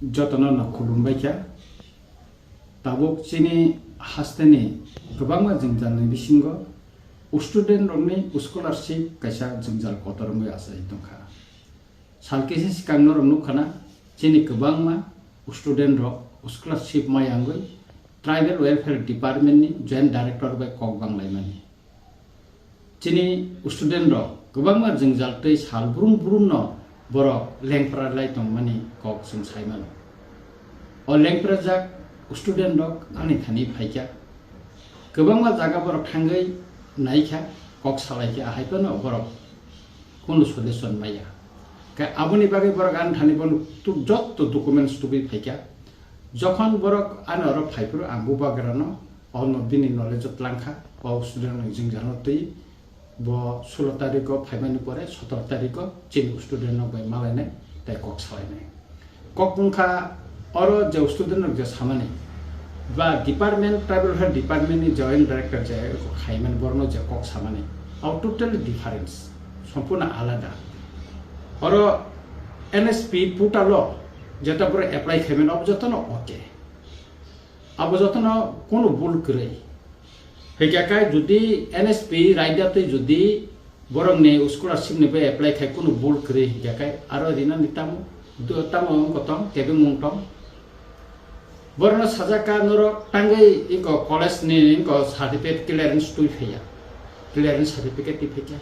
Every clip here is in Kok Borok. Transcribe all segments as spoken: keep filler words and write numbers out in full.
Jotono no khulumbai kha. Tabuk chini hasteni kwbangma jwngjalni bisingo student rokni scholarship kaisa jwngjal kotor wngwi achai tongkha. Sal kisa swkang norok nukkhana, chini kwbangma student rok scholarship maya wngwi Tribal Welfare Department ni Joint Director bai kok banglaimani. Chini student rok kwbangma jwngjal tei sal brum brum no borok lengpra lai tongmani kok chwng sai mano. O lengprajak student rok ani thani phaikha. Kwbangma jaga borok thangwi naikha, kok salaikha, ahai phano borok kunu solution maya. Khe aboni bagwi borok ani thani bono tu-, jotto documents tubui phaikha. Jokhon borok ani oro phaiphuru ang bubagrano ono bini knowledge o tlangkha, o student ni jwngjal no twi bo sulo tarikh o phaimani pore sotoro tarikh o chini student rok bai malainai tei kok salainai. Kok wngkha oro je student rok je samani ba department, tribal welfare department ni joint director je kok khaimani borokno je kok samani, abo totally difference, sompurno alada. Oro N S P portal o jeta borok apply khaimani abo jotono okay. Abo jotono kunu bul kwrwi. Hwnkhe kai jodi N S P raida twi jodi borokni scholarship ni bai apply khai kunu bul kwrwi hwnkhe kai aro rinani tamo do-, tamo wngkha tong kebengmung tong. Borokno sajak kha norok tangwi wngkha college ni wngkha certificate clearance twi phaiya. Clearance certificate twi phaikha.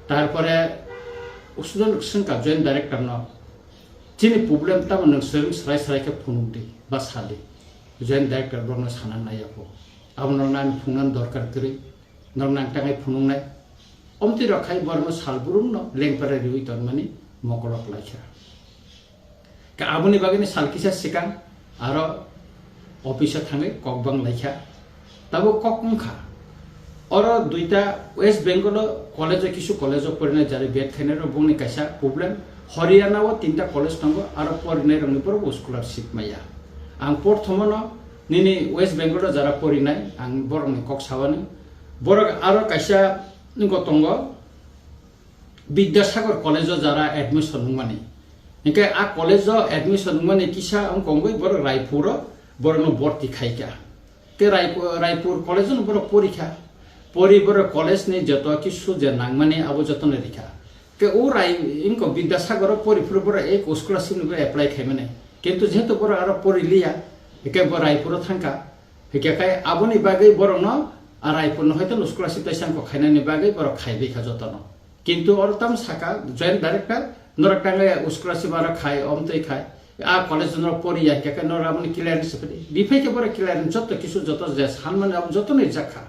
Tarpore student swngkha joint director no. Chini problem tamo nwng swrwng srai srai khe phunuk di ba sa di. Joint director borokno sana nai ya kho. Abo norokno ani phunuknani dorkar kwrwi. Norokno ang tangai phunuknai. Omtwi rok khai borokno sal brum no lengpra riwi tongmani mokolok lai kha. Khe aboni bagwi ni sal kisa swkang aro office o thangwi kok bang lai kha. Tabuk kok wngkha. Oro duita West Bengal o college o kisu college o porinai jari B Ed khainai rok bongni kaisa problem. Haryana o tinta college tongo, aro porinai rokni borok bo scholarship maya. Ang porthomo no nini West Bengal o jara porinai ang borokni kok sawani. Borok aro kaisa wngkha tongo. Bidyasagar college o jara admission wngmani. Hinkhe a college o admission wngmani kisa wngkha wngwi borok Raipur o borokno borti khaikha. Tei Raipur, Raipur college o borok porikha. Pori borok college ni joto kisu je nangmani abo jotono rikha. Tei o Rai wngkha Bidyasagar o pori phuru borok ek scholarship ni apply khaimani. Kintu jehetu borok aro pori liya, hinkhe bo Raipur o thangkha. Hinkhe kai aboni bagwi borokno a Raipur no hoito scholarship taisa wngkha khainani bagwi borok khaibai kha jotono. Kintu oro tamo saka joint director, norok tangwi scholarship aro khai, omtwi khai, a college norok poriya, hinkhe khe norok aboni clearance riphaidi. Riphai khe borok clearance joto kisu joto je sanmani abo jotono rijak kha.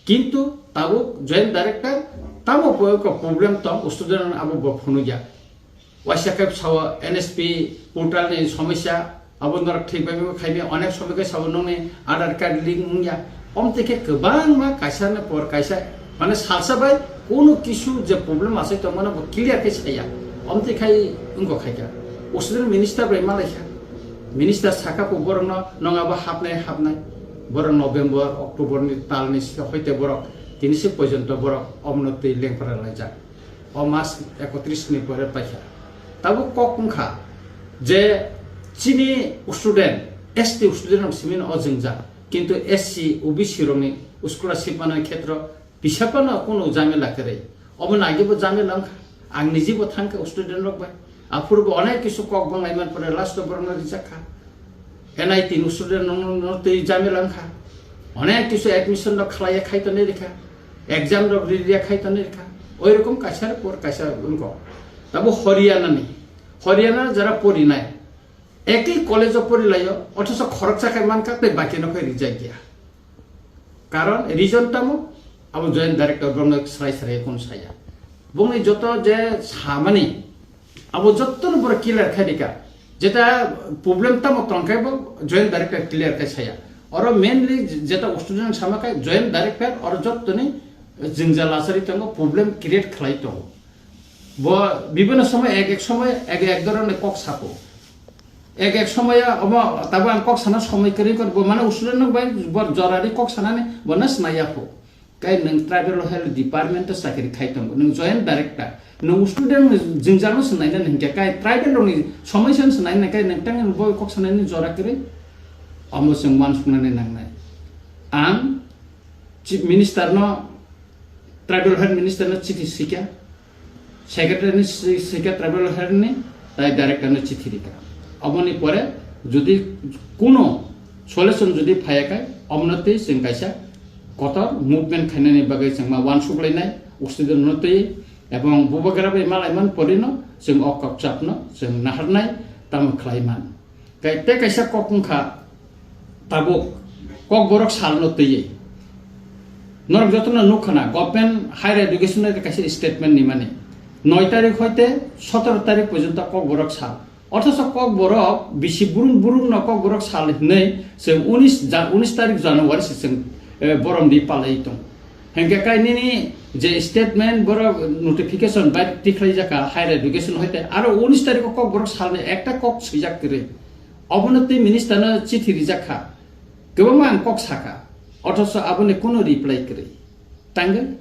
Kintu tabuk joint director tamo bo ko problem tong student rok abo bo phunukya. Waisa khe sao N S P portal ni somosya, abo norok thik bai bo khaimya, onek somoi khe sao nokni Aadhaar card link wngya. Omtwi khe kwbangma kaisa ni por kaisa, mane salsa bai kunu kisu je problem asai tongmano bo clear khe saya. Omtwi khai wngkha khaikha. Usudin minister bai malaikha. Minister sakha bo borokno nong abo hapnai hapnai. Borok November, October ni tal ni sika hoite borok tini se porjonto borok omono twi lengpra laijak. O mas ekotris ni pore paikha. Tabuk kok wngkha je chini student, S T student rok simi no o jwngjal. Kintu S C, O B C rokni scholarship manani khetro bisapano kunu jamela kwrwi. Obo naigibo jamela wngkha. Ang nijibo thangkha student rok bai. Aphuru bo onek kisu kok banglaimani pore last o borokno rijak kha. N I T ni student no, no, no twi jamela wngkha. Onek kisu admission rok khlaiya khai tonwi rikha. Exam rok riya khai tonwi rikha. Oi rokom kaisa por kaisa wngkha. Tabo Haryana ni. Haryana jara porinai. Ekhi college o porilaio, othoso khoroksa khai mankha tei baki no khai rijak ya. Karon reason tamo, abo joint director borokno srai srai kunu saya. Bongni joto je samani, abo jottono borok clear khai rika. Jeta problem tamo tongkhe bo joint director clear khai saya. Oro mainly jeta student sama khai joint director oro jottoni jwngjal lachari tongo, problem create khlai tongo. Bo bibhinno somoy ek ek somoy ek ek dhoroner kok sako. Ek ek somoy omo tabo ang kok sana somoy kwrwi kor bo mane student rok bai bor jorani kok sanani bono sinai ya pho. Kai nwng tribal health department o chakri khai tongo, nwng joint director, Nwng student ni jwngjal no swnaina hinkhe kai tribal rok ni somosya no swnaina kai nwng tang bo kok sanani jora kwrwi. Omo chwng uansuknani nangnai. Ang Chief Minister no, Tribal Health Minister no chithi swikha, Secretary ni swi-, swikha Tribal Health ni, tai Director no chithi rikha. Aboni pore jodi kuno solution jodi phaiya kai, omono twi chwng kaisa kotor movement khainani bagwi chwng ma uansuk lainai, student no twi, ebong bubagra bai malaiman porino chwng o kokchapno chwng naharnai tamo khlaiman. Kai tei kaisa kok wngkha tabuk Kokborok salno twiwi. Norok jotono nukha na, government higher education ni kaisa statement nimani. Noi tarik hoite sotoro tarik porjonto Kokborok sal. Othocho Kokborok bisi burung burung no Kokborok sal hinwi chwng unis ja-, unis tarik January se chwng, eh, borom di palai tong. Hingke kai nini je statement borok notification bai tikhlai jaka higher education hoite aro unis tarik o Kokborok salni ekta kok swijak kwrwi. Obono tei minister no chithi rijak kha. Kwbangma ang kok sakha. Othocho aboni kuno reply kwrwi. Tangwi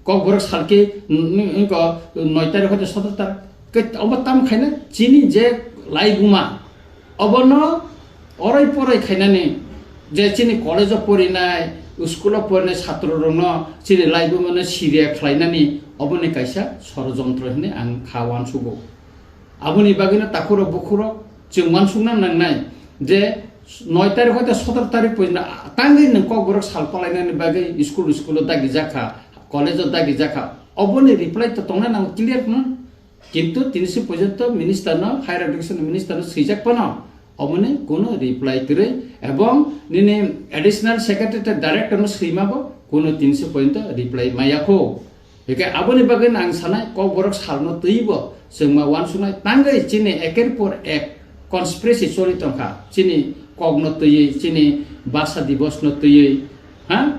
Kokborok salke, mm, mm, ko noi tarik hoite sotoro tarik. Ke obo tam khaina chini je laibuma. Obono orai porai khainani je chini college o porinai, school o porinai satro rokno chini laibuma no siriya khlainani oboni kaisa sorojontro hinwi ang kha uansugo. Aboni bagwino takhurok bukhurok chwng uansukna nangnai je noi tarik hoite sotoro tarik porjonto tangwi nwng Kokborok sal palainani bagwi school, school o dagi jakha, college o dagi jakha. Oboni reply to tongna nango clear no. Kintu tini se porjonto minister no, higher education minister no swijak phano oboni kuno reply kwrwi ebong nini additional secretary director no swima bo kuno tini se porjonto reply maya kho. Hingke aboni bagwi ang sanai Kokborok salno twibo chwngma uansuknai tangwi chini eker por ek conspiracy choli tongkha chini kokno twiwi chini basa divosno twiwi ha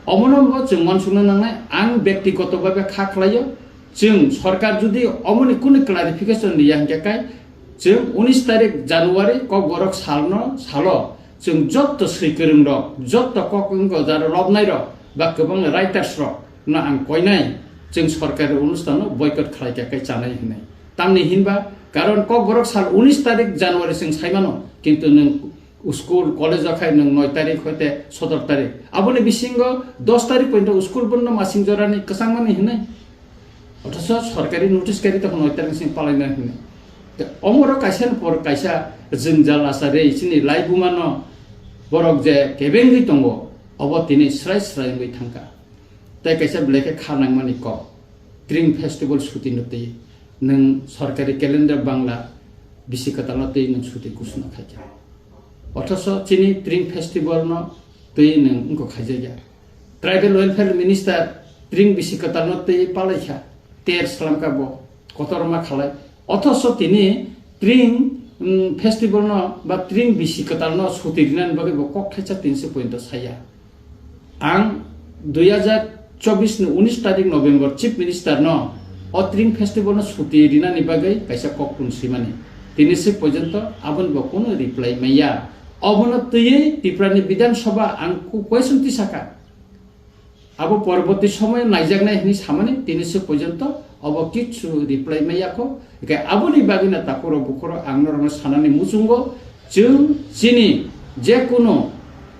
omono bo chwng uansukna nangnai ang bektigoto bhabe kha khlaio chwng sorkar jodi omoni kunu clarification riya hingke kai chwng unis tarik January Kokborok salno salo chwng jotto swi kwrwng rok jotto kok wngko jaro lobnai rok ba kwbangma writers rok no ang koinai chwng sorkari onusthan no boycott khlai kha khe chanai hinwi. Tamni hinba karon Kokborok sal unis tarik January chwng saimano, kintu nwng school college o khai nwng noi tarik hoite sotoro tarik. Aboni bisingo dos tarik pointo school bondo masing jorani kwchangmani hinwi. Othocho sorkari notice kari tokho noi tarik sing palaina hinwi. Te omoro kaisa ni por kaisa jwngjal asari chini laibuma no borok je kebengwi tongo, obo tini srai srai wngwi thangkha. Tei kaisa belai khe kha nangmani kok, Tring Festival suti no twi nwng sorkari calendar Bangla bisi kwtal no twi nwng suti ghosona khaikha. Othocho chini Tring Festival no twi nwng wngkok khaijakya. Tribal Welfare Minister Tring bisi kwtal no twi palaikha, ter slamkha bo, kotorma khalai. Othocho tini Tring, mm, Festival no ba Tring bisi kwtal no suti rinani bagwi bo kok thaisa tinsi pointo saya. Ang dui hajar chobbish ni unis tarik November Chief Minister no o Tring Festival no suti rinani bagwi kaisa kok tun swimani. Tini se porjonto aboni bo kunu reply maya. Obono twiwi Tripura ni Bidhan Sabha ang ku-, question tisaka. Abo porborti somoyo naijaknai hinwi samani tini se porjonto obo kichu reply maya kho. Hingke aboni bagwino takhurok bukhurok ang norokno sanani muchungo, chwng chini je kunu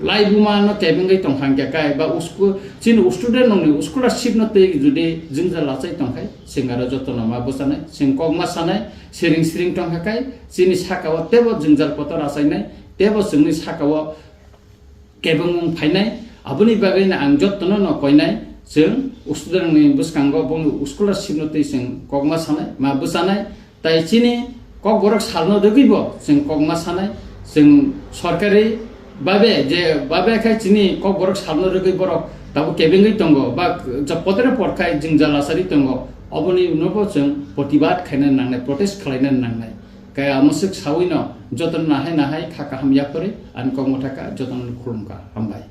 laibuma no kebengwi tongkha hingke kai ba usku-, chini student rokni scholarship no twi jodi jwngjal lachai tongkhai, chwng aro jotono ma bwchanai, chwng kok ma sanai, siring siring tongkha kai, chini saka o tebo jwngjal kotor achainai, tebo chwngni saka o kebengmung phainai, aboni bagwino ang jotono no koinai, chwng student ni bwskango boni scholarship no twi chwng kokma sanai, ma bwchanai, tai chini Kokborok salno rwgwibo chwng kokma sanai, chwng sorkari babe je babe khai chini Kokborok salno rwgwi borok tabuk kebengwi tongo, ba je podre pod khai jwngjal lachari tongo, oboni nobo chwng protibad khaina nangnai, protest khlaina nangnai. Kaya mwswk sawino jotono nahai nahai kha kaham yapharwi ani kok mwthaka jotono khulumkha. Hambai.